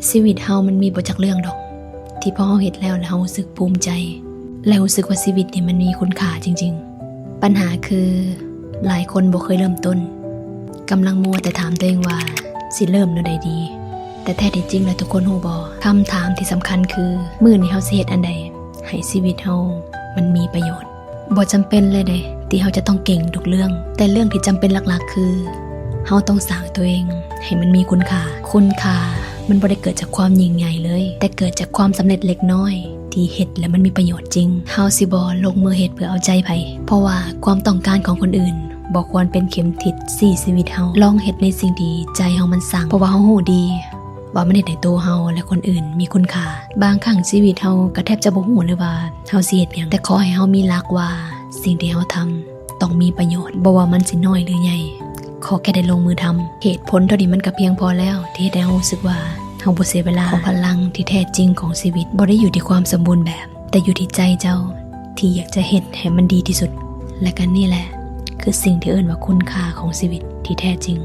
ຊີວິດເຮົາມັນມີບໍ່ຈັກເລື່ອງດອກ ທີ່ພໍເຮົາເຮັດແລ້ວ ແລ້ວເຮົາຮູ້ສຶກພູມໃຈ ແລະ ຮູ້ສຶກວ່າຊີວິດນີ້ມັນມີຄຸນຄ່າຈິງໆ. ບັນຫາຄື ຫຼາຍຄົນບໍ່ເຄີຍເລີ່ມຕົ້ນ, ກຳລັງມົວແຕ່ຖາມຕົວເອງວ່າ ຊິເລີ່ມແນວໃດດີ? ແຕ່ແທ້ທີ່ຈິງແລ້ວ ທຸກຄົນຮູ້ບໍ່? ຄຳຖາມທີ່ສຳຄັນຄື ມື້ນີ້ເຮົາຊິເຮັດອັນໃດ ໃຫ້ຊີວິດເຮົາມັນມີປະໂຫຍດ? ບໍ່ຈຳເປັນເລີຍເດ້ ທີ່ເຮົາຈະຕ້ອງເກັ່ງທຸກເລື່ອງ, ແຕ່ເລື່ອງທີ່ຈຳເປັນຫຼັກໆ ຄື ເຮົາຕ້ອງສ້າງຕົວເອງໃຫ້ມັນມີຄຸນຄ່າ. ຄຸນຄ່າມັນບໍ່ໄດ້ເກີດຈາກຄວາມຍິ່ງໃຫຍ່ເລີຍ, ແຕ່ເກີດຈາກຄວາມສຳເລັດເລັກນ້ອຍ ທີ່ເຮັດແລ້ວມັນມີປະໂຫຍດຈິງ. ເຮົາຊິບໍ່ລົງມືເຮັດເພື່ອເອົາໃຈໃຜ, ເພາະວ່າຄວາມຕ້ອງການຂອງຄົນອື່ນບໍ່ຄວນເປັນເຂັມທິດຊີ້ຊີວິດເຮົາ. ລອງເຮັດໃນສິ່ງທີ່ໃຈເຮົາມັນສັ່ງ, ເພາະວ່າເຮົາຮູ້ດີ ວ່າມັນເຮັດໃຫ້ໂຕເຮົາ ແລະ ຄົນອື່ນມີຄຸນຄ່າ. ບາງຄັ້ງຊີວິດເຮົາກໍແທບຈະບໍ່ຮູ້ເລີຍວ່າເຮົາຊິເຮັດຫຍັງ, ແຕ່ຂໍໃຫ້ເຮົາມີຫຼັກວ່າ ສິ່ງທີ່ເຮົາທຳຕ້ອງມີປະໂຫຍດ, ບໍ່ວ່າມັນຊິນ້ອຍຫຼືໃຫຍ່, ຂໍແຄ່ໄດ້ລົງມືທຳ. ເຫດຜົນເທົ່ານີ້ມັນກໍພຽງພໍແລ້ວ ທີ່ເຮັດໃຫ້ເຮົາຮູ້ສຶກວ່າເຮົາບໍ່ເສຍເວລາ. ເພາະພະລັງທີ່ແທ້ຈິງຂອງຊີວິດ ບໍ່ໄດ້ຢູ່ທີ່ຄວາມສົມບູນແບບ, ແຕ່ຢູ່ທີ່ໃຈເຈົ້າ ທີ່ຢາກຈະເຮັດໃຫ້ມັນດີທີ່ສຸດ. ແລະ ກໍນີ້ແຫຼະ ຄືສິ່ງທີ່ເອີ້ນວ່າຄຸນຄ່າຂອງຊີວິດທີ່ແທ້ຈິງ.